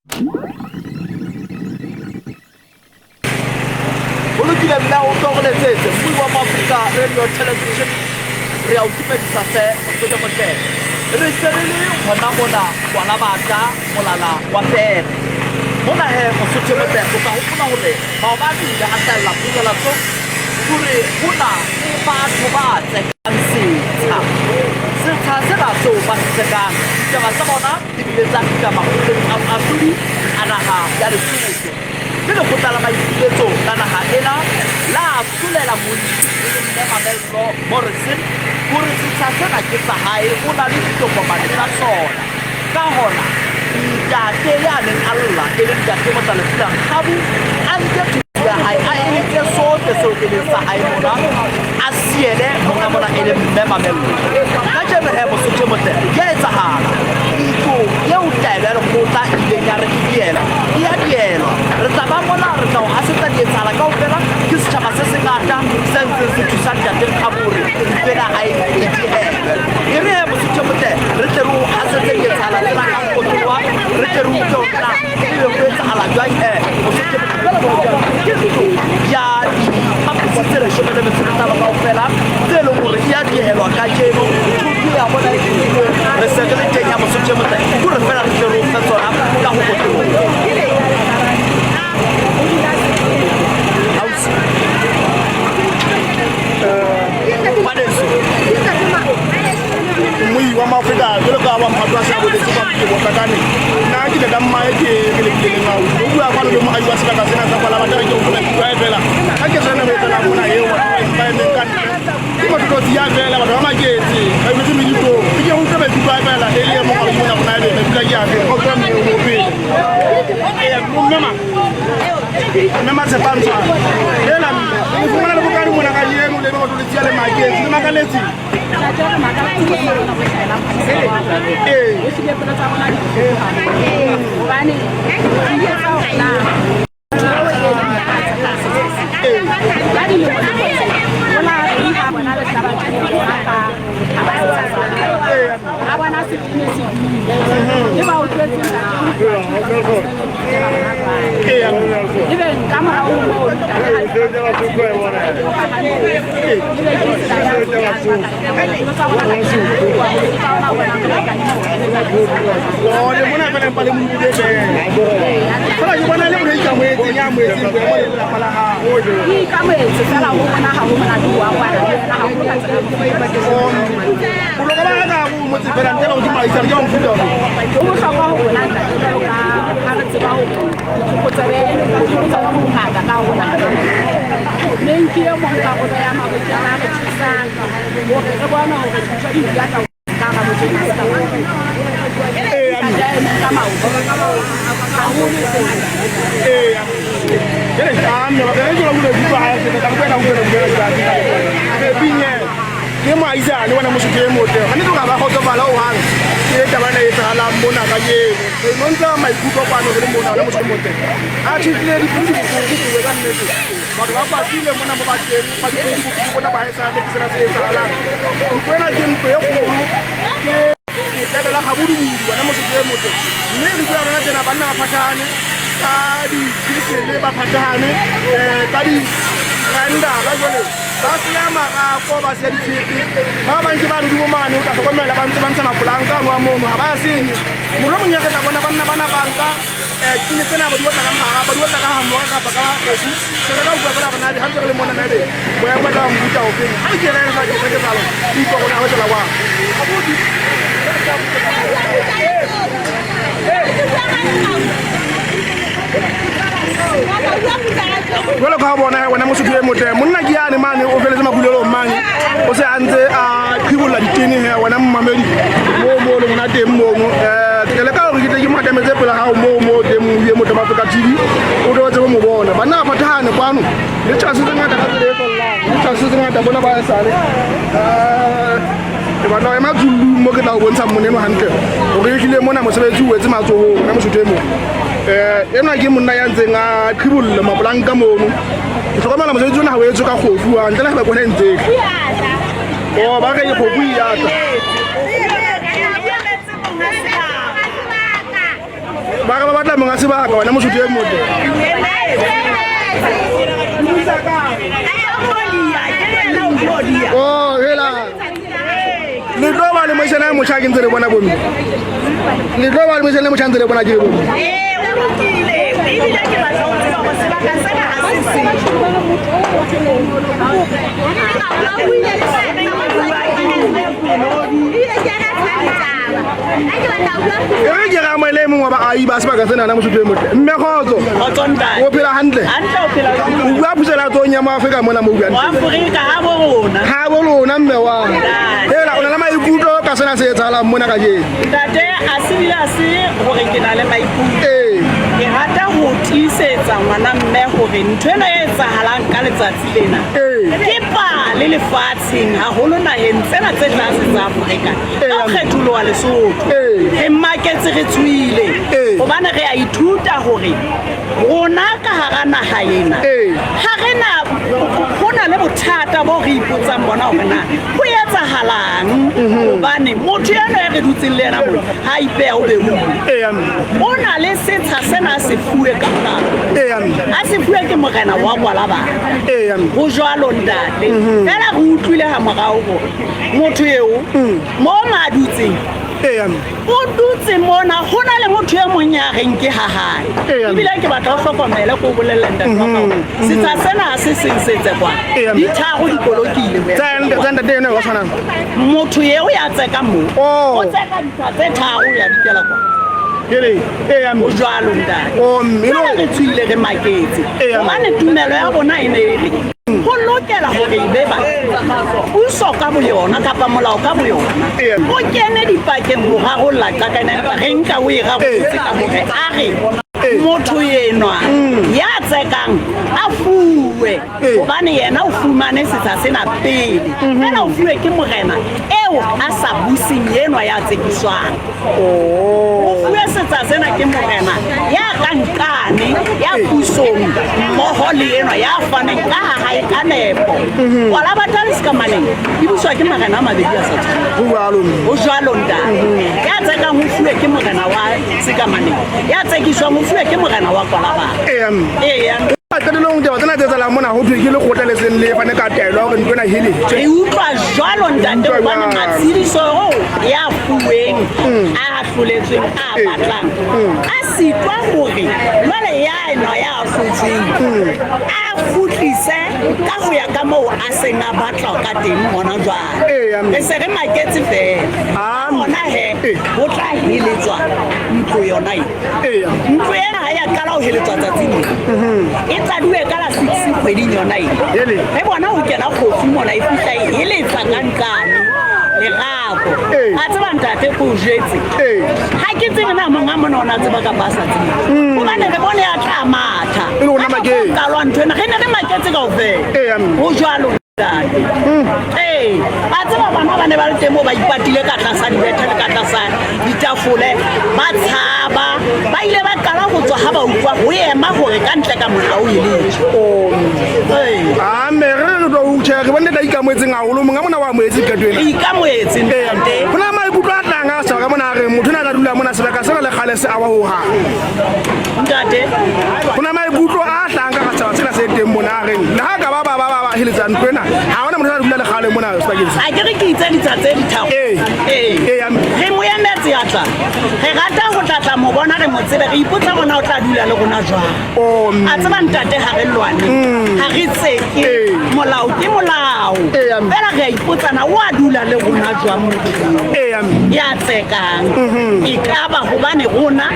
Ho lokile mme o tlo re letsetse mmui wa Afrika Radio Television re a o dumedisa hle mosotho motle re se re le hona mona kwala batla molala wa pere mona he mosotho motle o tla hopola hore maobane o ile a hlahella phatlalatso hore ho na le batho ba tsekang setsha setsha sena seo ba se tsekang ditaba tsa bona di bile tsa fihla makgotleng a boahlodi a naha ya Lesotho, mme lekgotla la maipiletso la naha ena la ahlolela molemi e leng Mme Mamello Morrison hore setsha sena ke sa hae, o na le ditokomane tsa sona. Ka hona, ntate ya neng a lla e leng Ntate Motlalepula Nkgabu a nke thoto ya hae a e nke sohle seo e leng sa hae mona a siele monga mona e leng Mme Mamello. Kajeno he Mosotho e motle di a etsahala. Ntlo eo taelo ya lekgotla e ileng ya re e diela e a dielwa. Re tla ba mona re tla o hasetsa dietsahala kaofela ke setjhaba se sengata se ntseng se thusa Ntate Nkgabore ntlo ena hae e dihelwe. E re he Mosotho e motle re tle re o hasetse dietsahala tsena ka kotoa re tle re utlwe hore na ebe ho etsahala jwang he Mosotho e motle. Jwale bo ke ntlo ya diphaposi tse leshome le metso e mehlano kaofela tse leng hore e a dihelwa kajeno thoto ya bona e filwe re se re le teng ya Mosotho e motle ke hore fela re tle re o fe tsona ka ho kotloloha. Ausi ngwaneso Mmui wa Maafrika jwalo ka wa mphato wa seabo letse kwa ke botlakane nna ke le ka mmae ke ke le ke le ngau o bua kwano le moahi wa sebaka sena sa kwala batla ke utlwa maikutlo a fela ha ke tsena ho etsahala mona eo batho ba emeng ka ntle ke motho ya fela batho ba maketse ba emetse meditong ke ke utlwa maikutlo a fela e le mong a mona rona ebe maikutlo a ke afe o utlwa mme o pele ee mme ma mme matshepantshwa ela mme o fumana le bokane mona ka yeno le batho le tsia le maketse le makaletse Le mona fela empa le mo utlwile fela fela ke bona le motho ikamoetseng ya amoetseng boemo le lelapa la gago ikamoetse fela go bona ga go monate wa kwana ga go botlhokwa ba ka go motse fela ntle le go dimaisane ke wa mofuta ofe go botlhokwa go rona ntate jalo ka ga re tseba gore ditlokotsebe bo bongata ka rona mme nke e mong karolo ya mabotjana a re thusang hore re bone hore dintho di dula ka ka hara motse ka maoto haholo Ke moahisane wena mosotho e motle ga ne tloga ba kgotsofala o gang ke taba ena e etsagalang mona ka jeno re nontsa maikutlo kwano re le mona wena mosotho motle a tšhitlile dipelo di botlhoko kowe ka nnete batho ba kwatile mona mo bateng ba dipelo di botlhoko bona ba esale ke sena se etsagalang ntlo ena ke ntlo e kgolo ke letlebe la gabodubudu wena mosotho e motle mme re bua rona tsena banna ba phathane ka dikesele ba phathane um ka di-grindera jale ba senya marako ba senya ditshepe ba bang ke ba dudimo mane o tla tlhokomela ba ntse ba ntsha mapolanka ano a mono ga ba a senye molo mongwe re tla bona banna bana banka um tine tsena ba di otla ka mara ba di otla ka gamoga kapa ka kgofu se re ka utlwa fela gona ga ntse re le mona nabe boemo tla mofuta ofeng ga re ke re sa ke sa ke salo utlwa gona go tsela kwa abuti jalo ka bona wena mosotho e motle monna ke yane mane o feletse makulelong mane o se a ntse a qhibolla ditene he wena mmamedi moo mo le ngwana teng mono um ke leka gore ke tle ke mo atametse pela gago moo mo teng moie motho ba Afrika TV o tlo tsebe mo bona banna ba phathahane kwano le tšhase tse ngata ka tsela e fellang le tšhase tse ngata bona ba esale um ke batla go ema tsulung mo ke tla go bontshang moneno gantle gore e tlile mona mosebetsi o wetse matsogong ka mosotho e mongwe um enwa ke monna ya ntseng a qhibolle mapolanka mono ke tlhokomela mosebetsi ona ga o etswe ka kgofu a ntle le ga ba kone ntseke o ba re kgofu e yata. Ba re ba batla monga sebaka wena mosotho e motle. Oh, hela. Le tlo ba le moisana e motjha ke ntse le bona bomme. Le tlo ba le moisana e motjha ntse le bona ke bomme. Ee, o lokile. Ebile ke batla ho tseba hore sebaka sena ha se setjha. E re ke re amohele e mong wa baahi ba sebaka sena na mosotho e motle. Mme kgotso. Kgotso ntate. O phela hantle? Hantle o phela jwang? O bua puselatsong ya Moafrika mona mo o buang teng. Moafrika ha bo rona. Ha bo lona mme wa. Hela o na le maikutlo ka sena se etsahalang mona kajeno? Ntate a se bile a se hore ke na le maikutlo. Ee. Ke rata ho tiisetsa ngwana mme hore ntho ena e etsahalang ka letsatsi lena ke pale lefatsheng haholo naheng tsena tse tlase tsa Afrika ka ho kgetholoha Lesotho. Re maketse re tshohile hobane re a ithuta hore rona ka hara naha ena ha re na ho na le bothata bo re ipotsang bona hore na ho etsahalang hobane motho eno e re dutseng le yena mona ha ipeha o behuwe o na le setsha sena a se fuwe ka molao a se fuwe ke morena wa Kwalabana ho jwalo ntate fela re utlwile ha morao hore motho eo mo ma dutseng o dutse mona ho na le motho e mong ya reng ke ha hae ebile ke batla o hlokomele ko o bolelle ntate wa gago setsha sena ha se seng se tsekwang di tharo di kolokile tsa ntate eno wa tshwanang motho eo ya tseka mo Oh. o tseka ditsha tse tharo ya dikela kwa Ele, ee o jwalo ntate Oh, mme jwale re tswile re maketse Ee, gobane tumelo ya rona e ne e re go lokela gore e be ba puso ka boyona kapa molao ka boyona Ee. o kene dipakeng go rarolola qakana empa re nka o e rarolotse ka gore a re Ee. motho enwa ya tsekang a fuwe Ee. gobane yena o fumane setsha sena pele fela o fuwe ke morena eo a sa buseng enwa ya tsekiswang o fuwe setsha sena ke morena ya ka nkane ya pusong mmoho le enwa ya faneng ka ha hae ka nepo Kwalabata le Sekamaneng e buswa ke marena a mabedi a sa tshwaneng ho jwalo mme ho jwalo ntate ya tsekang ho fuwe ke morena wa Sekamaneng ya tsekiswang ho fuwe ke morena wa Kwalabata ee mme eya qetelong taba tsena tse etsahalang mona ho thwe ke lekgotla le seng le fane ka taelo ya hore ntho ena heletswe re utlwa jwalo ntate Utlwa hobane jwalo. matshediso oo ya fuweng a hloletsweng a batlang a sitwa hore jwale ya enwa ya hlotsweng a kgutlise ka ho ya ka moo a seng a batla ka teng hona jwale Eya, mme. re se re maketse fela Ah, mme. hona he Ee. ho tla heletswa ntlo yona e Eya. ntlo ena ha ya qala ho heletswa tsatsing le e qaduwe ka la 6 kgweding yona e Ele. re bona ho kena kgofu mona e fihla e heletsa ka nkane lerako Ee. a tseba ntate ko o jwetse Ee. ha ke tsebe na monga mona o na tseba kapa a sa tsebe hobane re bone ya tla matha E le rona maketse. qalwa ntho ena re ne re maketse kaofela Ee, mme. ho jwalo ntate ee a tseba bana ba ne ba le teng moo ba ipatile ka tlasa dibethe le ka tlasa ditafole ba tshaba ba ile ba qala ho tswa ha ba utlwa ho ema hore ka ntle ka mona o eletswe ee a mme re re tlo tjhe re bone tla ikamoetseng haholo monga mona wa amohetse qeto ena re ikamoetse ntate ho na le maikutlo a tlang a setjhaba ka mona a reng motho o ne a tla dula mona sebaka sena le kgale se awa hohang ntate ho na maikutlo a tlang ka ga setjhaba sena se teng mona a reng le ha ka ba ba ba ba ba heletsa ntlo ena ha hona motho a tla dula le kgale mona sebakeng se a ke re ke itse ditsha tse ditharo Ee. ee Ee, mme. re mo emetse ya tla re rata ho tlatla mo bona re mo tsebe re ipotsa bona o tla dula le rona jwang Oh, mme. a tseba ntate ha re lwane ha re tseke Ee. molao ke molao Ee, mme. fela re a ipotsana o a dula le rona jwang motho Ee, mme. ya tsekang e ka ba hobane rona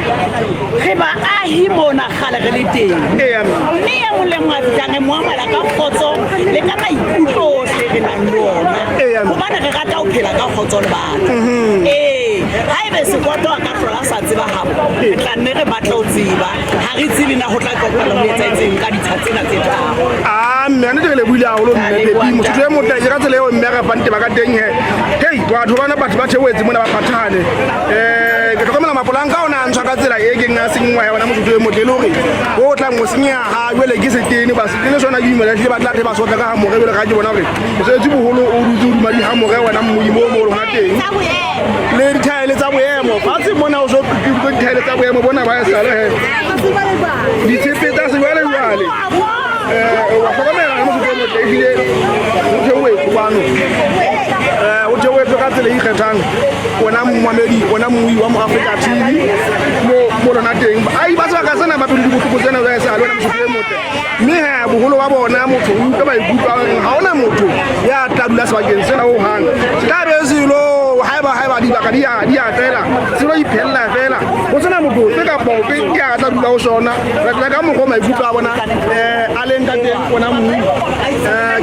re baahi mona kgale re le teng Ee, mme. mme e mong le mong a fihlang re mo amohela ka kgotso le ka maikutlo ohle re nang le ona Ee, mme. hobane re rata ho phela ka kgotso le batho ee ha ebe sekwato a ka hlola a sa tseba habo re tla nne re batla ho tseba ha re tsebe na ho tla qoqela ho etsahetseng ka ditsha tsena tse tharo a mme nnete re lebohile haholo mme Ka leboha, Pepi mosotho e motle ke ka tsela eo mme a re fang teba ka teng he hei batho bana batho ba theohetse mona ba phathahane ke hlokomela mapolanka ona a ntshwa ka tsela e keng a senngwa ya ona mosotho e motle e le hore o tlang ho senyeha ha jwale ke setene ba setene sona ke dumela ehlile ba tla the ba sotla ka hamore jwale ka ha ke bona hore mosebetsi boholo o dutse hodima dihamore wena modimo o mo hona teng le dithaere Dithaele tsa boemo fatshe mona o so qeqilwe dithaele tsa boemo bona ba esale he ditshepe tsa sejwalejwale. Wa hlokomela ka mosotho e motle ebile o theohetse kwano, o theohetse ka tsela e ikgethang. Wena momamedi, wena mmui wa mo Africa TV mo lona teng, ai ba sebaka sena ba pelo di bohloko tsena jwa esale, wena mosotho e motle. Mme he boholo ba bona motho o utlwa maikutlo a horeng ha hona motho ya tla dula sebakeng sena hohang. Se tla be selo haeba dibaka di a fela, se lo iphella fela, ho sena motho ofe kapa ofe ya tla dula ho sona. Re tla ka mokgwa maikutlo a bona a leng ka teng. Ona mmui,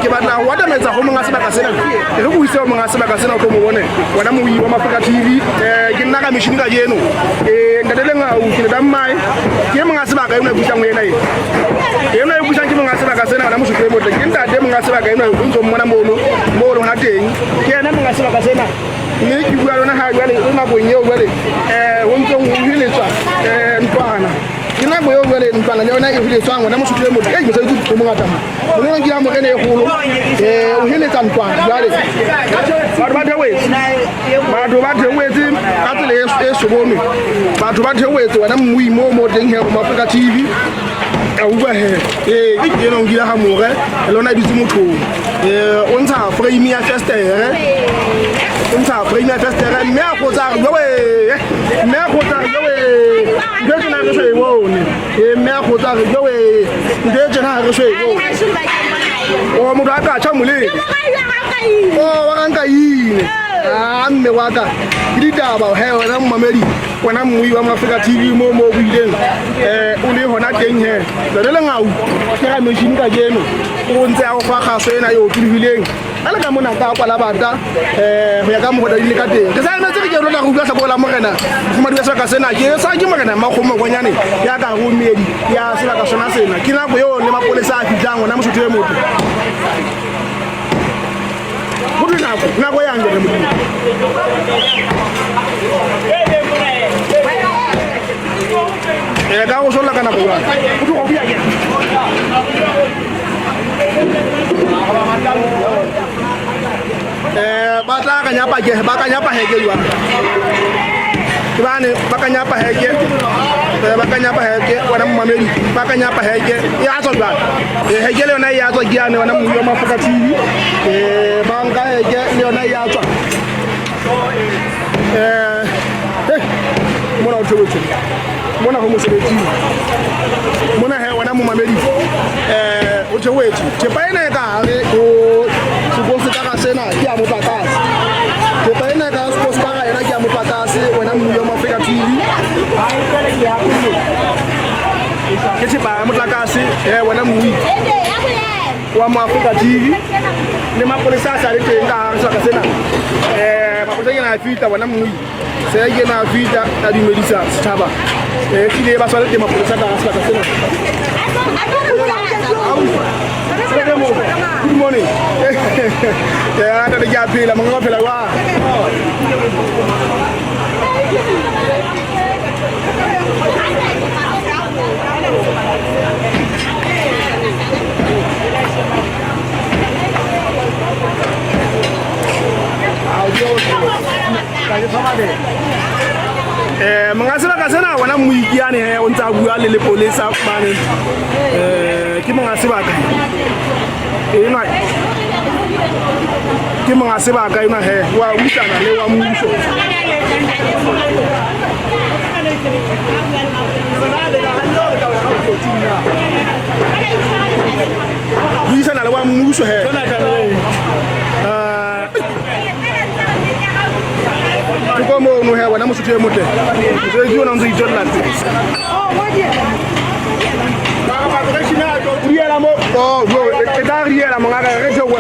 ke batla ho atametsa ho monga sebaka sena, re go ise ho monga sebaka sena o tlo mo bone, wena moi wa Mafrika TV. Ke nna ka machine kajeno, ntate Lengau ke le mmae, ke monga sebaka eno e busang ho yena eno e busang ke monga sebaka sena. Wena mosotho e motle, ke ntate monga sebaka eno o ntso mmona mono mo le hona teng, ke yena monga sebaka sena. Mme ke bua lona ha jwale e nakong eo jwale ho ntsong ho heletswa ntlwana, ke nako eo jwale ntlwana le yona e heletswang. Wena mosotho e motle, ei mosebetsi o mongata mo mona ke ya morene e kgolo, o heletsa ntlwana jwale. Batho ba theohetse, batho ba theohetse ka tsela e sobonwe, batho ba theohetse. Wena mmui mo teng he mo Africa TV a utlwa he ke ena o nkile ga more le lona e dutse mothong, o ntsha frame ya festere, o ntsha frame ya festere, mme a kgotsa a re jowe, mme a kgotsa a re jowe, ntho e tjena re so e bone. Mme a kgotsa a re jowe, ntho e tjena re so e bone. O motho a ka tjha molele o wa ka ine a mme wa ka ke ditaba he. Wena momamedi, wena mmui wa Africa TV mo buileng, o le hona teng he lone Lengau ke ga machine kajeno o ntse a go fa kgaso ena e otlolohileng a le ka mona ka kwala bata ho ya ka mokgwa le ka teng. Ke sa emetse re ke rona re utlwa hlakore la morena mofumadi wa sebaka sena, ke sa ke morena Makgomo Konyane ya ka ho meedi ya sebaka sona sena. Ke nako eo le mapolesa a fihlang. Wena mosotho e motho, ho thwe nako yang ke re modimo ka go solla ka nako jwang ho thwe go bua ke ba tla kanyapa ke ba kanyapa heke jwang ke bane ba kanyapa heke, ba kanyapa heke. Wena momamedi, ba kanyapa heke e a tswa jwang, heke le yona e a tswa ke yane. Wena mmui wa Mafoka TV, ba nka heke le yona e a tswa. Mona o theohetse mona ho mosebetsing mona he, wena momamedi, o theohetse. Thepa ena e ka hare ho sekositara sena ke ya motlakase, thepa ena e ka sekositara yona ke ya motlakase. Wena mmui wa Africa TV, ke thepa ya motlakase. Wena mmui wa mo Africa TV, le mapolesa a sa le teng ka hare sebaka sena. Mapolesa ke na a fihla, wena mmui, se ke na a fihla a dumedisa setjhaba. Hlile ba swa le teng mapolesa ka hare sebaka sena. Good morning. Ya ntate ke a phela, monga wa phela jwang? Monga sebaka sena, wena moikiane he o ntse a bua le lepolesa mane. Ke monga sebaka enwa, ke monga sebaka enwa he wa buisana le wa mmuso, buisana le wa mmuso he. Ke ko mono he, wena mosotho e motle, mosebetsi ona o ntse o itswella pele. Riela mo oh jo e tla riela mongaka re theohe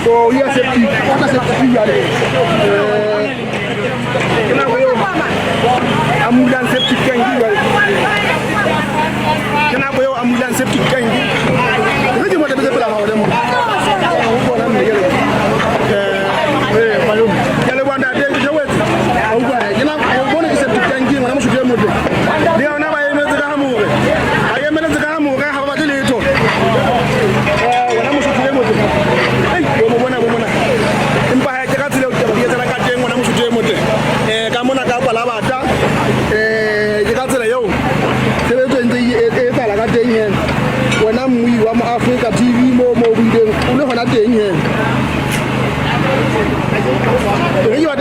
o ya septic o tla septic jwale. Ke nako eo a mulang septic tank jwale, ke nako eo a mulang septic tank. Re ke mo tebetse pela hao le mo ho bona mme ke malome ke le bona ntate ke theohetse a utlwa ke nako o bone ke septic tank ngwana mosotho e motle le yona ba emetse ka hamore, ba emeletse ka hamore, ha ba batle letho. Wena mosotho e motle, ei bo mo bona bo mona, empa ha ke ka tsela eo ditaba di etsahalang ka teng. Wena mosotho e motle, ka mona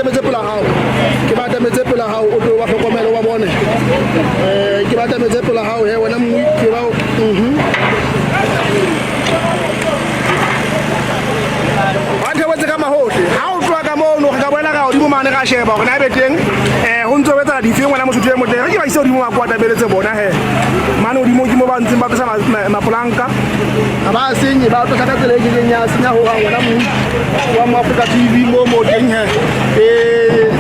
atametse pela hao, ke ba atametse pela hao, o tlo ba hlokomele wa bone. Ke ba atametse pela hao he wena mmui ke ba ba theohetse ka mahohle. Ha o tloha ka mono re ka boela ka hodimo mane ra sheba hore na ebe teng ho ntso ho etsahala difeng wena mosotho e motle. Re ke ba ise hodimo ba ko atameletse bona he. Mane hodimo ke mo ba ntseng ba tlosa mapolanka. Ha ba senye, ba tlosa ka tsela e kekeng ya senya hohang wena mmui wa mo Africa TV mo mo teng he.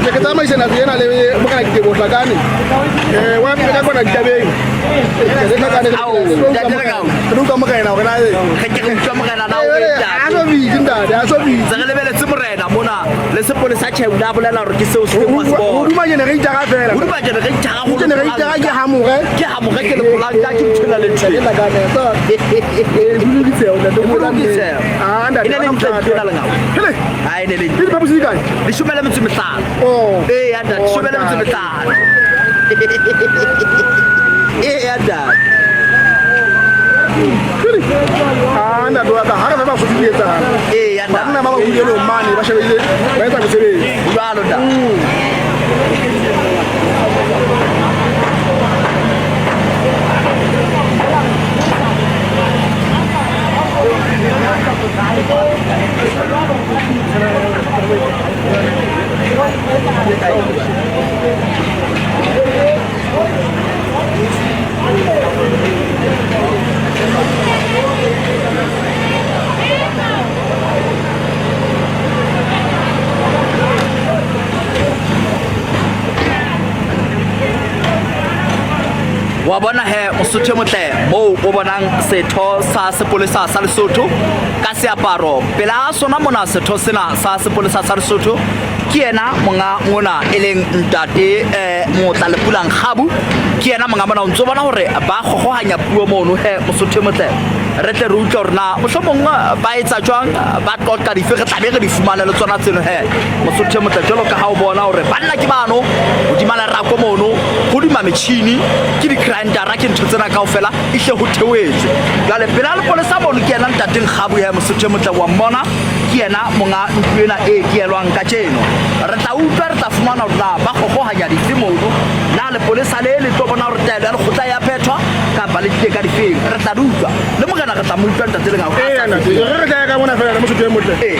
Ntse ke tsamaisa nako ena le morena Diteboho Hlakane. Wa pele ka kwana ditabeng. Le Hlakane Ao, ntate Lekau. re utlwa morena hore na Re ke re utlwa morena na o Eh, ntate. ha so bitse ntate, ha so bitse. Ntse re lebeletse morena mona le sepolesa tjhe o ile a bolela hore ke seo se teng wa se bona. Hoduma generator fela. Hoduma generator ho Generator ke hamore. Ke hamore ke lepolanka ke nthwena le ntho. Ke Hlakane, so. Bolokitseho, ntate, E bolokitseho. Ah, ntate, E ne le ntle ntho ena lengau. Hele. Ha e ne le Ke diphaposi di kae? 15. Oh. Ee, ya ntate, Oh, 15. Ee, ya ntate. Ah, ntate wa ka, ha re fa Basotho di etsahala. Ee, ya ntate. Banna ba ba hodileng mane ba shebile, ba etsa mosebetsi. Jwalo, ntate. Wa bona he Mosotho e motle moo o bonang setho sa sepolesa sa Lesotho ka seaparo pela sona mona. Setho sena sa sepolesa sa Lesotho ke yena monga ngona e leng ntate Motla Lepulang Kgabu, ke yena monga mona. O ntso bona hore ba kgogohanya puo mono he Mosotho e motle, re tle re utlwe hore na mohlomong ba etsa jwang, ba qoqa dife, re tlabe re di fumane le tsona tseno he Mosotho e motle. Jwalo ka ha o bona hore banna ke bano hodima lerako mono, hodima metjhini ke di-grindera, ke ntho tsena kaofela e hle ho theohetswe. Jwale pela lepolesa mono ke yena ntateng Kgabu he Mosotho e motle, wa mmona ke yena monga ntlo ena e dielwang kajeno. Re tla utlwa, re tla fumana hore na ba kgogohanya dife mono, na lepolesa le le tlo bona hore taelo ya lekgotla ya phethwa kapa le tlile ka difeng. Re tla di utlwa le morena, re tla mo utlwa ntate Lengau. Ee, ntate, re tla ya ka mona fela Mosotho e motle. Ee.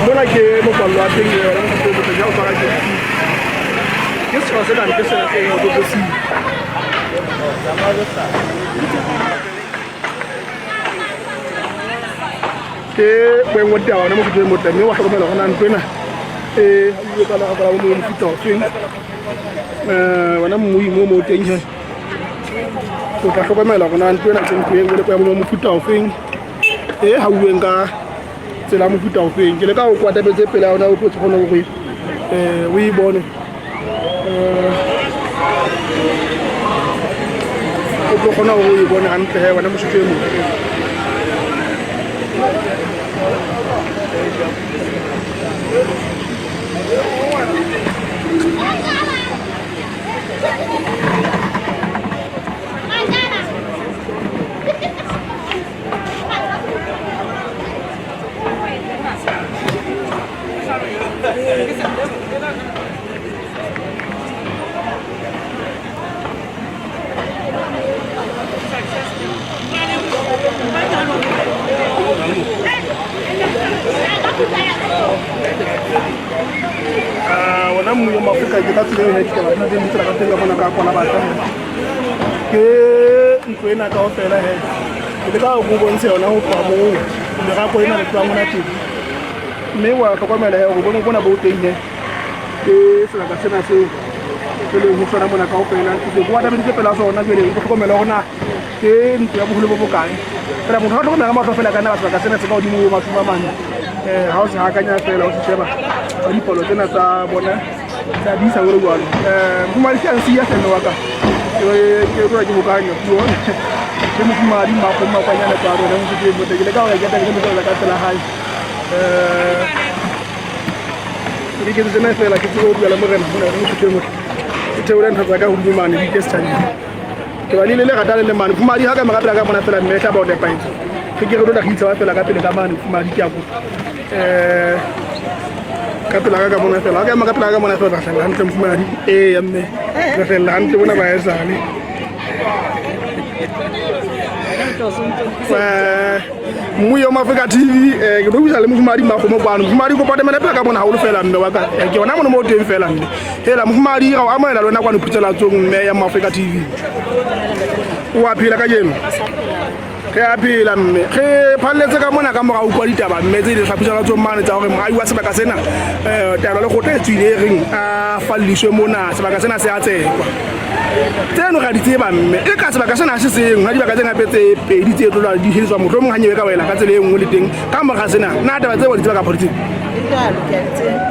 Mona ke mokwallo wa teng, wena Mosotho e motle, ja o tshwara ke. Ke setjhaba se nang ke sena se ngotswe. Ke boeng wa ditaba wena Mosotho e motle, mme wa hlokomela hore na ntlo ena e hauwe ka lerako la bo mofuta ofeng. Wena mmui mo mo teng he, o tla hlokomela hore na ntlo ena ke ntlo e nngwe le ya bo mofuta ofeng, e hauweng ka tsela ya mofuta ofeng. Ke leka ho kwatapetse pele ya hona, o tlo kgona hore o e bone. O tlo kgona hore o e bone hantle he wena Mosotho e motle. Wena mmuyo wa Afrika ke ka tsela eo he ditaba di teng di tsela ka teng ka mona ka kwana batla he. Ke ntlo ena kaofela he. Ke leka ho o bontshe yona ho tloha moo lerako lena le tlohang hona teng. Mme wa hlokomela he hore boemo bona bo teng he. Ke sebaka sena seo e leng ho sona mona kaofela. Ke se bo atameditse pela sona jwale o hlokomela hore na ke ntlo ya boholo bo bokae. Fela motho ha hlokomela ka mahlo fela ka nna sebaka sena se ka hodimo ho 40. Ha o se hakanya fela o se sheba ka dipalo tsena tsa bona tsa di isa jwalo jwalo. Mofumahadi ke a nsiya hle wa ka. Ke tloha ke hokanya puo. Ke mofumahadi Mmakgomo Makwanyane kwano, wena Mosotho e motle. Ke leka hore ke atame ke ka tsela hae. Ke ke tsena fela ke tsebe ho bua le morena mona, wena Mosotho e motle. Ke theole ntho tsa ka hodimo mane di ke setjhabeng. Ke ba le lerata le le mane. Mofumahadi ha ka mo rapela ka mona fela mme e tla ba o nepahetse. Re ke re tlo tla re itshaba fela ka pele ka mane mofumahadi ke a kopa. Ka pela ka ka mona fela. Ka ema ka pela ka mona fela hlahella hantle mofumahadi. Eya mme. Re hlahella hantle mona ba esale. Mmu yo Afrika TV ke tlo buisa le mofumahadi Makgomo kwano. Mofumahadi kopa temele pela ka mona haholo fela mme wa ka. Ke yona mona mo teng fela mme. Hela mofumahadi ra o amohela le wena kwano phutelatsong mme ya Afrika TV. O a phela kajeno? Re a phela mme. Re phalletse ka mona ka mora utlwa ditaba mme tse ileng hlaphiselatsong mane tsa hore moahi wa sebaka sena taelo le kgotla e tswile e reng a falliswe mona sebaka sena se a tsekwa. Tseno ra di tseba mme e ka sebaka sena se seng ha dibaka tse ngape tse pedi tse tlo di hiriswa mohlomong ha nyewe ka wela ka tsela e nngwe le teng ka mora sena na taba tseo di tseba ka politiki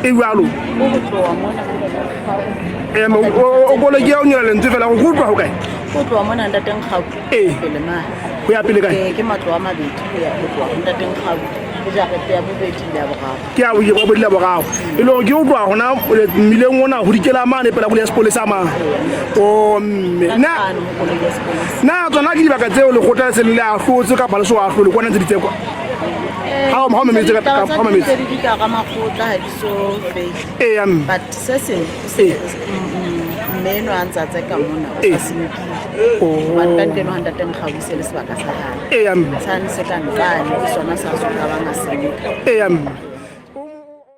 e jwalo o koloi ke ya o nyola lentswe fela go utlwa ho kae Ho tloha mona ntate Nkgau Ee. pele mane. Ho ya pele kae? Ke matlo a mabedi ho ya ho tloha ho ntate Nkgau. Ke jarete ya bobedi le ya boraro. Ke ya bobedi le ya boraro. E le hore ke ho tloha hona mmileng ona ho dikela mane pela koloi ya sepolesa mane. O mme. Ka Na nqane ho koloi ya sepolesa. na tsona ke dibaka tseo lekgotla le seng le ahlotse kapa le so ahlole kwana ntse di tsekwa? Ha o mametse ka Ditaba ha tsa o mametse. teng di ka hara makgotla ha di so fele. Eya mme. But se seng Ee. mme enwa a ntse a tseka mona o Ee. sa se nkile. Hobane ka nteno ha ntate Nkgau e se le sebaka sa hae. Eya mme. Sane se ka nqane ke sona sa so ka bang a se nka. Eya mme.